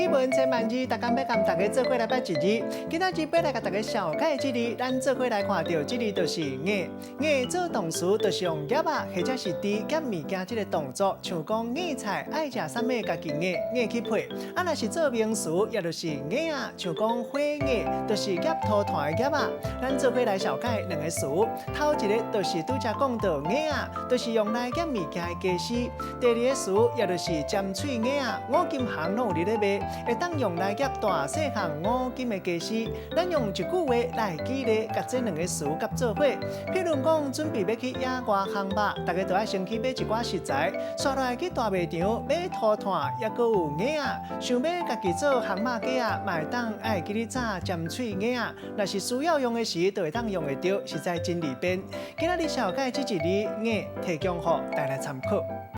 語文千萬字，逐工欲共大家做伙來捌一字。今仔日欲來共大家紹介這字，咱做伙來看著這字就是夾。夾做動詞，就是用夾仔或者是豬夾物件這个動作，像講夾菜愛食啥物，家己夾夾去配。啊，若是做名詞，也就是夾仔，像講火夾，就是夾塗炭的夾仔。咱做伙來紹介兩个詞，頭一个就是拄才講著夾仔，就是用來夾物件的家私。第二个詞，也就是尖喙夾仔，五金行攏有佇咧賣，會當用來夾大細項五金的家私。咱用一句話來舉例，共這兩个詞夾做伙。譬如講，準備欲去野外烘肉，大家就愛先去買一寡食材，紲落來去大賣場買塗炭，抑閣有夾仔。想欲家己做烘肉架仔，嘛會當愛記得紮尖喙夾仔。若是需要用的時，就會當用會著，實在真利便。今仔日紹介這一字夾，提供予大家參考。